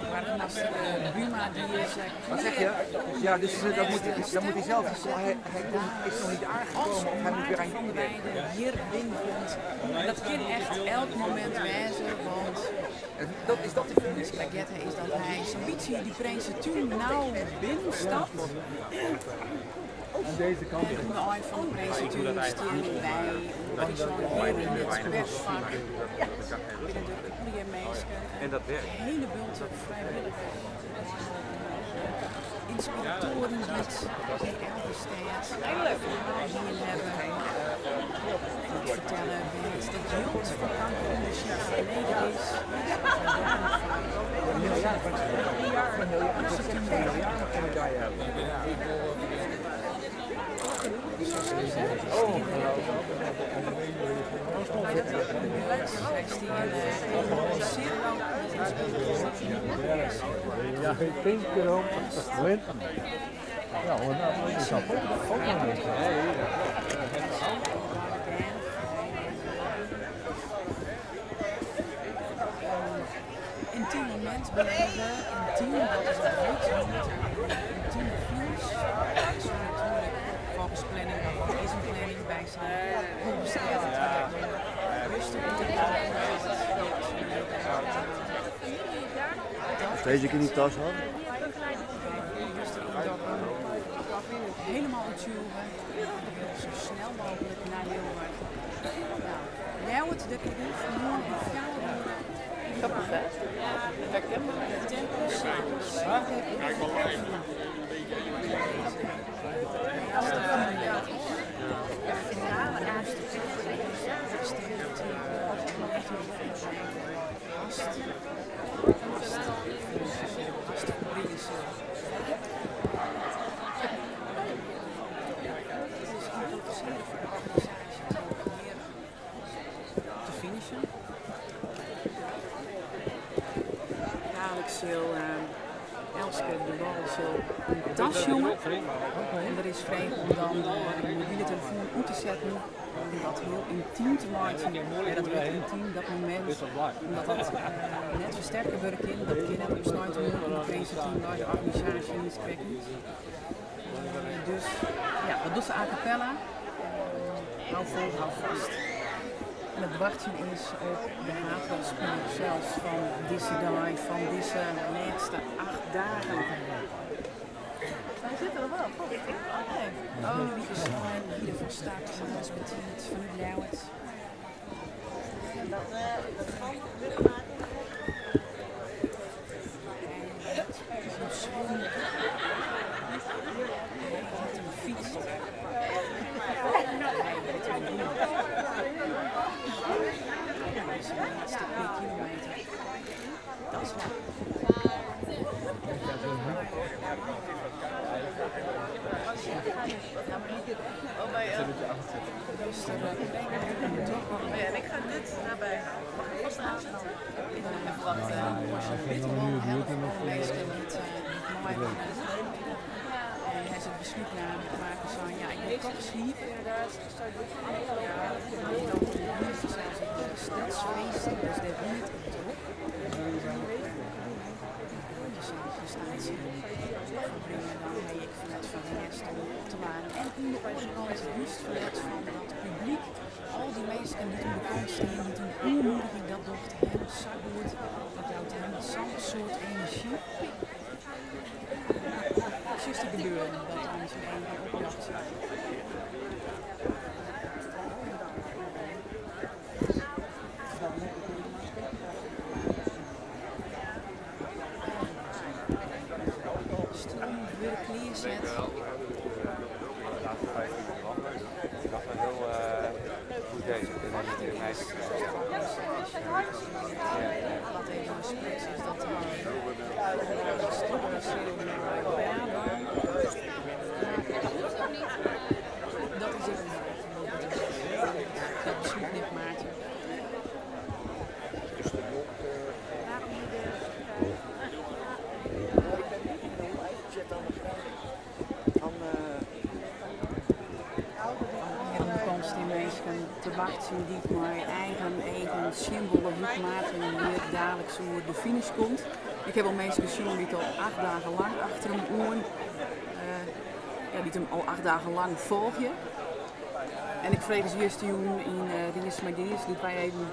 Boargemaster Buma die is Wat zeg je? Ja, dus dat moet, dan moet hij zelf. Hij, hij komt, is nog niet aangekomen of hij moet weer aan van jullie de denken. weide hjir binnenkomt. En dat kin echt elk momint wêze, want Dat, is dat de finish? Spaghetti is dat hy sa'n bytsje dy Prinsetún no binnenstapt. Aan deze kant. En oan de ein fan de Prinsetún steane wy hjir yn it persfak. Binne der allegear minsken, En dat werkt. in hiele bulte frijwilligers, ynspiratoaren dy't yn elke stêd ferhaal dien hawwe. Dy't fertelle wêr't dat jild foar kankerûndersyk foar nedich is. Een miljard, een miljard, een miljard nog geen medaille hebben. Sy steane yn de sirkel Ja, Pinkero, Linten. Ja, want dat is dat ook nog niet. Yntym momint beleve, yntym, dat is it wurd, yntieme finish. It soe natuerlik folgens planning, want der is in planning by sa'n Alvestêdetocht rêstich oan. Als deze ik in die tas had. Helemaal oertsjûge, sa snel mooglik nei Leeuwarden. Nou, Ljouwert, dêr kin ik moarn om 4 oere. Grappig hè? Herkenbaar. De tempel s'avonds. Laatste kilometers. Hast, hast, hast foarbringe sil. It is ymprovisearje foar de organisaasje om hjir te finishen. Dalik sil Elske DeWall sil in tas sjonge. En der is frege om dan de mobile telefoan út te setten om dat hiel yntym te meitsjen. Ja, dat wurdt yntym, dat momint, omdat dat net fersterke wurde kin. Dat kin net op sneintemoarn yn de Prinsetún nei de organisaasje niis krekt út. Dus ja, dat docht se a cappella. Hou vol, hou vast. En it wachtsjen is op de haadrolspiler sels fan dizze dei, fan dizze lêste 8 dagen. Hy sit der al wel, vast. Nee. Ferline wike snein gie er fan start, dat is betiid, fanút Ljouwert. Dat, dat schoon En ik ga dit daarbij houden. Mag ik vast aanzetten? Even wachten. Minsken dy't meidogge. En hy is it beslút naam maken sein, ja, ik wol toch sliepe. Dan fansels ek de stedsfeesten, dus dêr wie it ek drok. Dus sa'n prestaasje foarbringe, dan ha je ek ferlet fan rêst om op te laden. En oan de oare kant júst ferlet fan dat publyk. Al dy minsken dy't oan de kant stean, dy't him oanmoedigje, dat docht him sa goed. Dat jout him sa'n soad enerzjy. Sjochst it gebeuren dat dan syn eagen opljochtsje. Stuollen wurde klearset. Dat was wel heel goed bezig. Wat even besprutsen is dat hy stopje sil mei Brabân. Dat is ek. minsken dy't mei eigen eagen sjen wolle hoe't Maarten hjir daliks oer de finish komt. Ik haw al minsken sjoen dy't al acht dagen lang achter him oan, ja, dy't him al acht dagen lang folgje. En ik frege se justerjûn yn Rients mei Dies, doe't wy even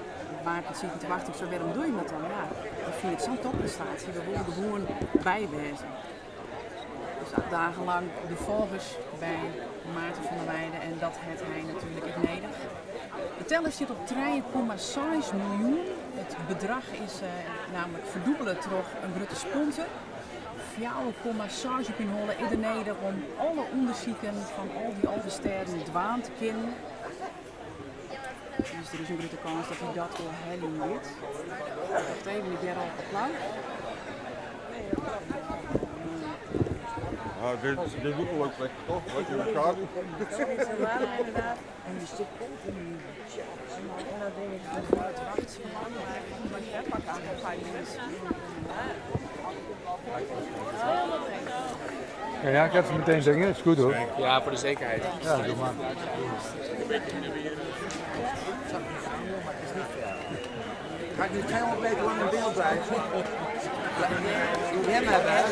Maarten sieten te wachtsjen, ik sei, wêrom dogge je dat dan? Ja, we fine it sa'n topprestaasje, we wolle gewoan by wêze. Dus acht dagen lang de folgers by Maarten van der Weijden en dat hat hy natuerlik ek nedich. De teller stiet op 3,6 miljoen. It bedrach is namelijk ferdûbele troch in grutte sponsor. 4,6 op myn holle is der nedich om alle ûndersiken fan al dy 11 stêden dwaan te kinnen. Dus der is in grutte kâns dat hy dat wol heljen wit. Wacht even, ik hear al applaus. Ja, dit, dit is ook een leuk plekje, toch? Wat je elkaar. Ja, ik even meteen zeggen, is goed hoor. Ja, voor de zekerheid. Ja, doe maar. Ga ik nu 200 meter lang in beeld blijven? Doe hem hebben, hè?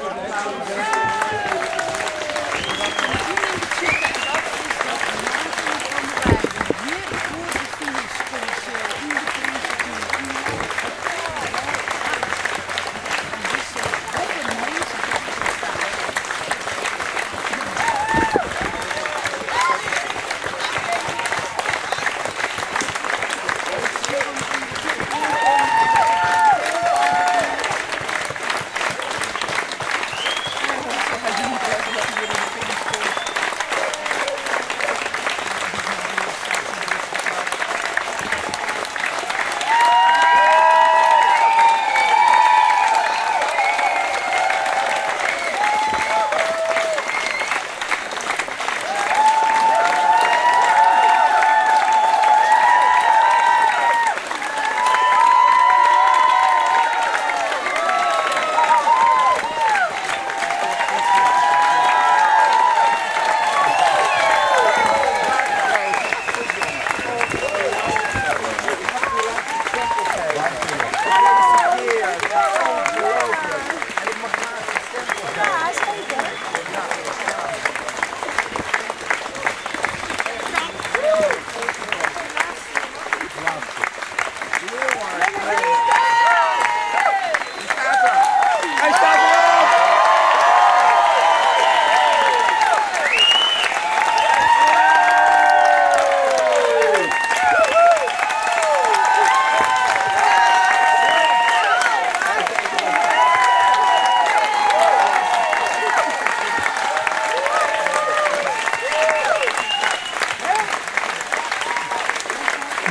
Hij staat erop!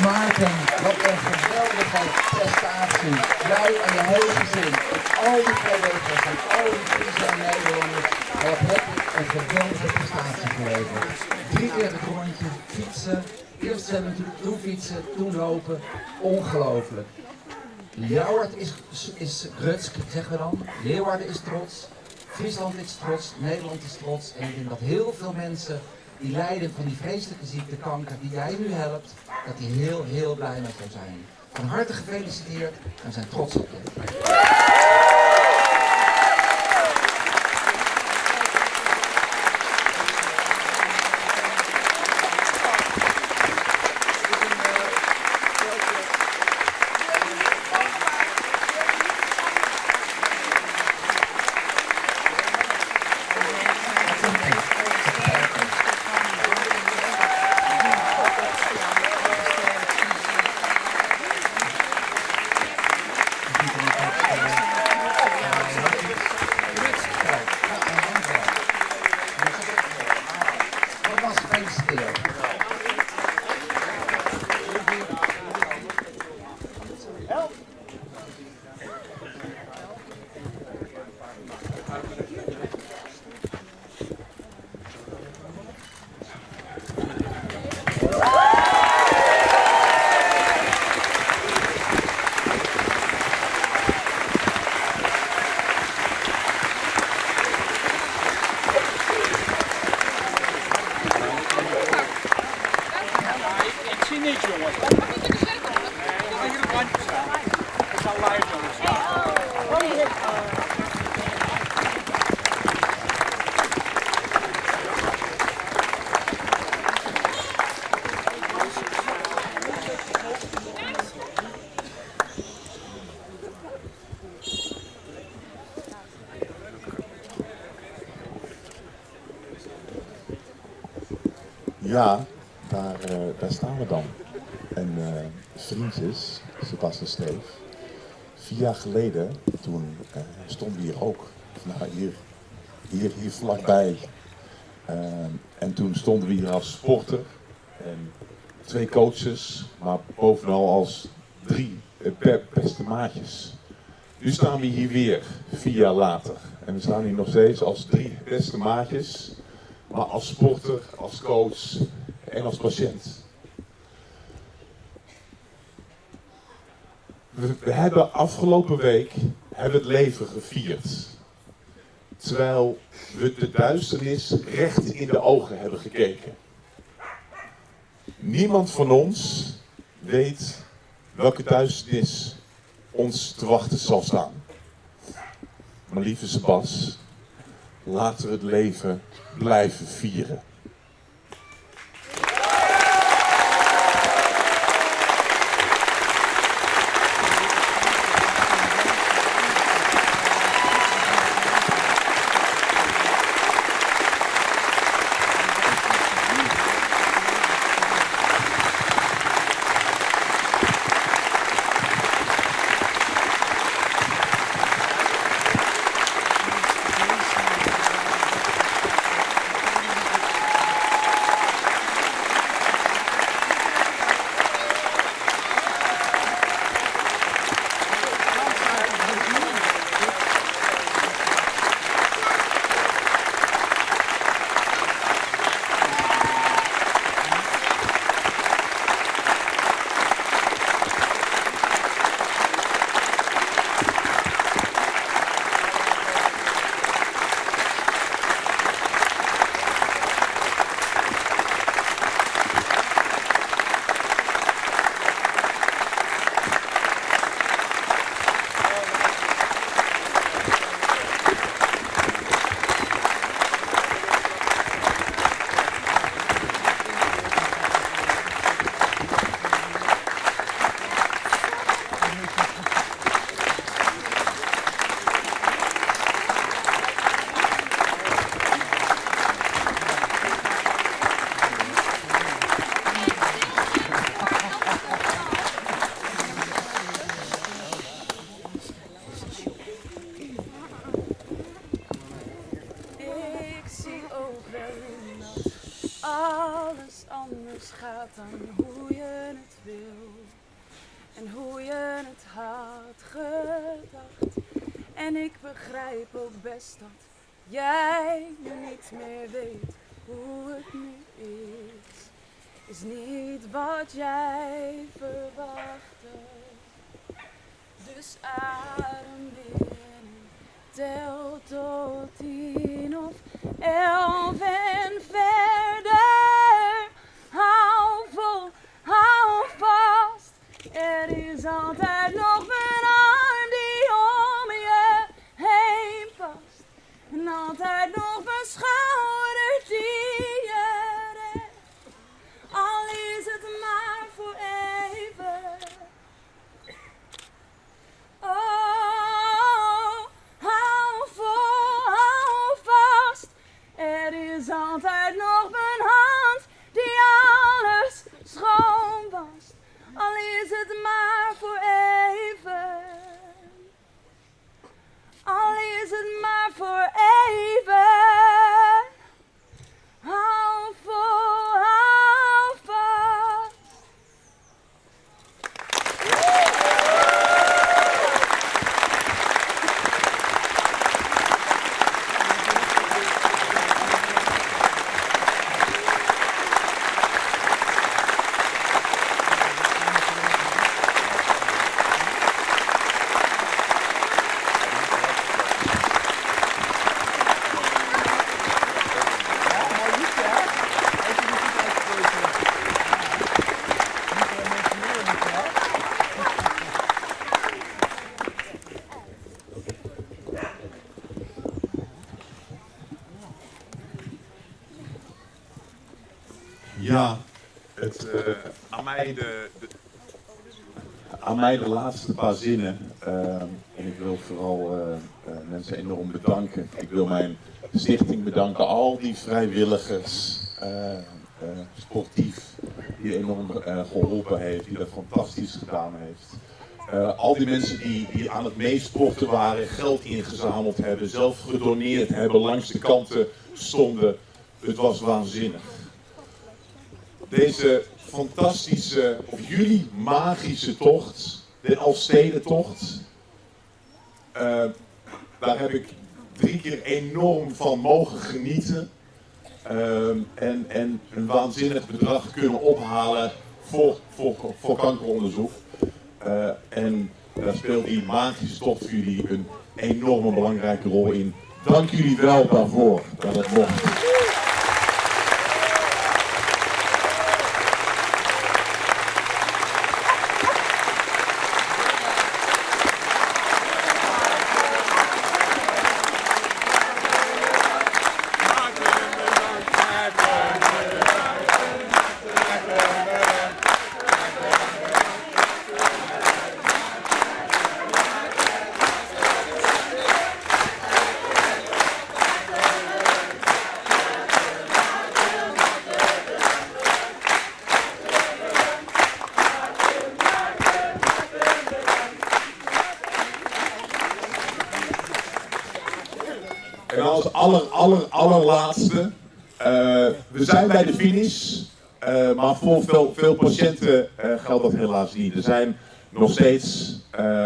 Maarten, wat een geweldige prestatie. Jij en je hele gezin, al die vrijwilligers en al die Friesen en Nederlanders, wat heb je een geweldige prestatie geleverd. Drie keer het rondje, fietsen, eerst zwemmen, toen fietsen, toen lopen. Ongelooflijk. Ljouwert is grutsk, zeggen we dan. Leeuwarden is trots. Friesland is trots, Nederland is trots. En ik denk dat heel veel mensen die lijden van die vreselijke ziekte kanker die jij nu helpt, dat die heel, heel blij met jou zijn. Van harte gefeliciteerd en we zijn trots op je. Ja, daar, eh, daar staan we dan. En eh, vriendjes, Sebas en Steef, 4 jaar geleden, toen eh, stonden we hier ook. Nou, hier, hier, hier vlakbij. En toen stonden we hier als sporter en twee coaches, maar bovenal als drie beste maatjes. Nu staan we hier weer, 4 jaar later. En we staan hier nog steeds als drie beste maatjes, maar als sporter, als coach en als patiënt. We hebben afgelopen week hebben het leven gevierd. Terwijl we de duisternis recht in de ogen hebben gekeken. Niemand van ons weet welke duisternis ons te wachten zal staan. Maar lieve Sebas, laten we het leven blijven vieren. Ik zie ook wel in dat alles anders gaat dan hoe je het wil. En hoe je het had gedacht. En ik begrijp ook best dat jij nu niet meer weet hoe het nu is. Is niet wat jij verwachtte. Dus adem in en tel tot 10 of 11 en verder. Hou vol, hou vast. Er is altijd nog een arm die om je heen past. En altijd nog een schouder die je redt. Al is het maar voor even. Oh, hou vol, hou vast. Er is Ja, het, uh, aan, mij de, de, aan mij de laatste paar zinnen. Uh, en ik wil vooral uh, mensen enorm bedanken. Ik wil mijn stichting bedanken, al die vrijwilligers, sportief, die enorm geholpen heeft, die dat fantastisch gedaan heeft. Al die mensen die, die aan het meesporten waren, geld ingezameld hebben, zelf gedoneerd hebben, langs de kanten stonden. Het was waanzinnig. Deze fantastische, of jullie magische tocht, de Elfstedentocht, daar heb ik drie keer enorm van mogen genieten. En, en een waanzinnig bedrag kunnen ophalen voor, voor, voor kankeronderzoek. En daar speelt die magische tocht voor jullie een enorme belangrijke rol in. Dank jullie wel daarvoor dat het mocht. En als aller, aller, allerlaatste, we zijn bij de finish, maar voor veel, veel patiënten geldt dat helaas niet. Er zijn nog steeds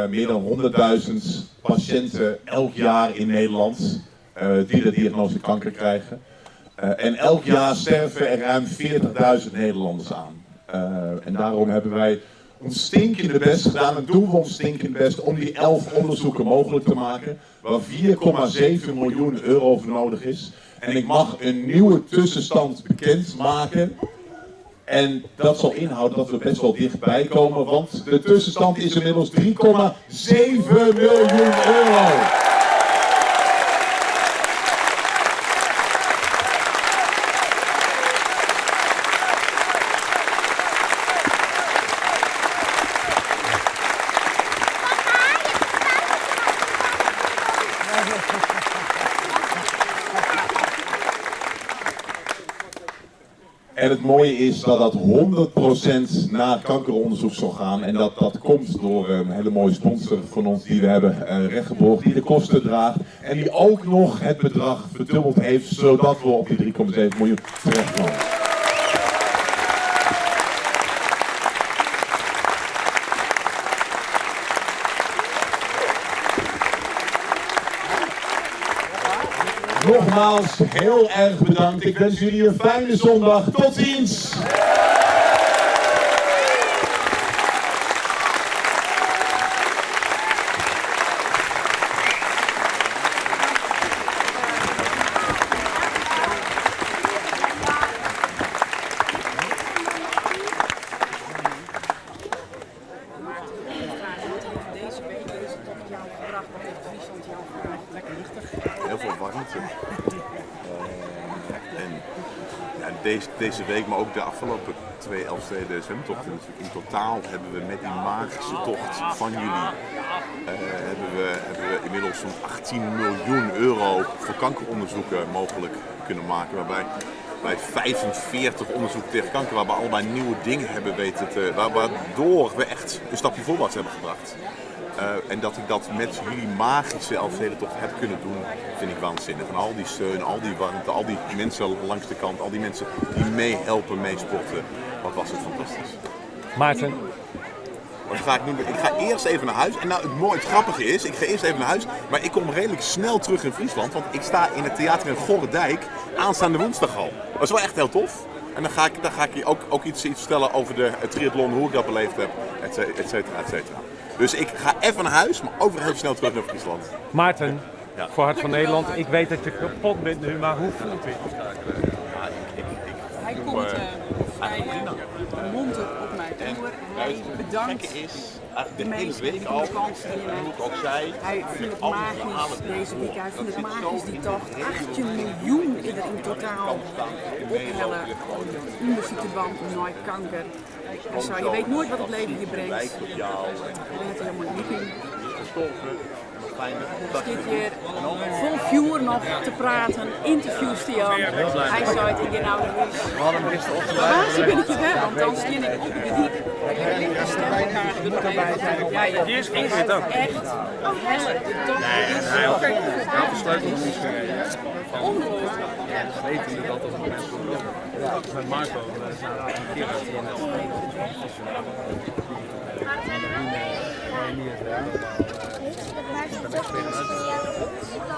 meer dan 100.000 patiënten elk jaar in Nederland die de diagnose kanker krijgen. En elk jaar sterven er ruim 40.000 Nederlanders aan. En daarom hebben wij ons stinkende best gedaan en doen we ons stinkende best om die 11 onderzoeken mogelijk te maken, waar 4,7 miljoen euro voor nodig is. En ik mag een nieuwe tussenstand bekendmaken. En dat zal inhouden dat we best wel dichtbij komen, want de tussenstand is inmiddels 3,7 miljoen euro. En het mooie is dat dat 100% naar kankeronderzoek zal gaan. En dat dat komt door een hele mooie sponsor van ons die we hebben, Reggeborgh, die de kosten draagt. En die ook nog het bedrag verdubbeld heeft, zodat we op die 3,7 miljoen terechtkomen. Nogmaals, heel erg bedankt. Ik wens jullie een fijne zondag. Tot ziens! Maarten, ik vraag, wat heeft deze week, deze tocht jou gebracht? Wat heeft Friesland jou gebracht? Lekker luchtig. Heel veel warmte. En ja, deze week, maar ook de afgelopen twee Elfsteden zwemtochten natuurlijk. In totaal hebben we met die magische tocht van jullie hebben we inmiddels zo'n 18 miljoen euro voor kankeronderzoeken mogelijk kunnen maken. Waarbij wij 45 onderzoeken tegen kanker, waar we allebei nieuwe dingen hebben weten te, waardoor we echt een stapje voorwaarts hebben gebracht. En dat ik dat met jullie magische Elfstedentocht heb kunnen doen, vind ik waanzinnig. En al die steun, al die warmte, al die mensen langs de kant, al die mensen die meehelpen, meesporten. Wat was het fantastisch. Maarten. Wat ga ik nu doen? Ik ga eerst even naar huis. En nou, het mooie, het grappige is, ik ga eerst even naar huis, maar ik kom redelijk snel terug in Friesland, want ik sta in het theater in Gorredijk aanstaande woensdag al. Dat is wel echt heel tof. En dan ga ik je ook iets vertellen over de triathlon, hoe ik dat beleefd heb, et cetera, et cetera. Dus ik ga even naar huis, maar ook weer heel snel terug naar Friesland. Maarten, ja. Voor Hart van Nederland, ik weet dat je kapot bent nu, maar hoe voelt dit? Ja, Hij komt vrij monter op mij toe. Hij bedankt is, de mensen die aan de kant stonden. Hij vindt het magisch deze week, hij vindt het magisch die tocht. 18 miljoen is er in totaal ophellen om onderzoek te band, nooit kanker. Hij zei, je weet nooit wat het leven je brengt. Hij heeft helemaal niet in. Zit hier vol vuur nog te praten, interviews te doen. Hij zei het in nou de huis. We hadden hem gisterochtend Waar ben ik je wel, want dan steen ik op de diep. Ja, ja. Hier is Ingrid ook. Echt, helle, de tocht is Hij had de sleutel nog niet gereden. ongelooflijk. Wetende dat dat het mensen komen. Dus met Marco zijn we een keer uit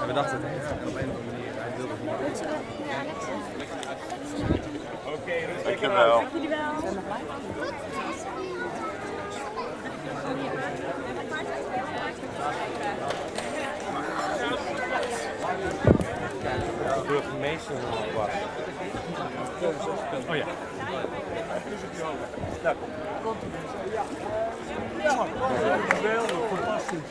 En we dachten het echt. En op een of andere manier, hij wilde het niet. Dankjewel. De burgemeester nog was. Oh ja. Geweldig, fantastisch.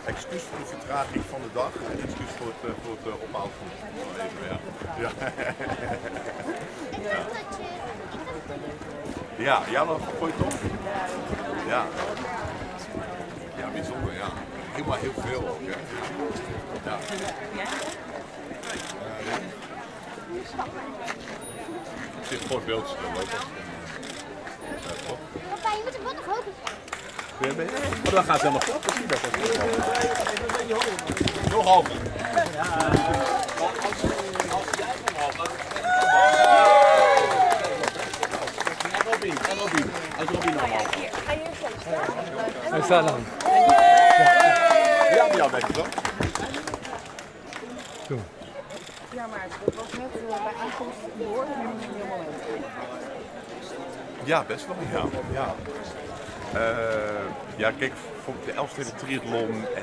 Excuus voor de vertraging van de dag en excuus voor het ophalen van het even. Ja. Ja. Ja, ja, dat gooi je toch? Ja. Ja, bijzonder, ja. Helemaal heel veel ook, hè. Ja. Op zich voor het beeld is het wel leuk. Ja, toch? Papa, je moet hem wel nog hoger staan. Kun je een beetje? Oh, dan gaat het helemaal klappen, zie je dat? Nog hoger. En Robin, en Robin. Als Robin allemaal. Ga je hier zo staan? Hij staat dan. Ja, bij jou denk ik toch? Ja, maar dat was net bij aankomst door een emotioneel moment. Ja, best wel. Ja, ja. Ja, kijk, voor de Elfsteden Triathlon en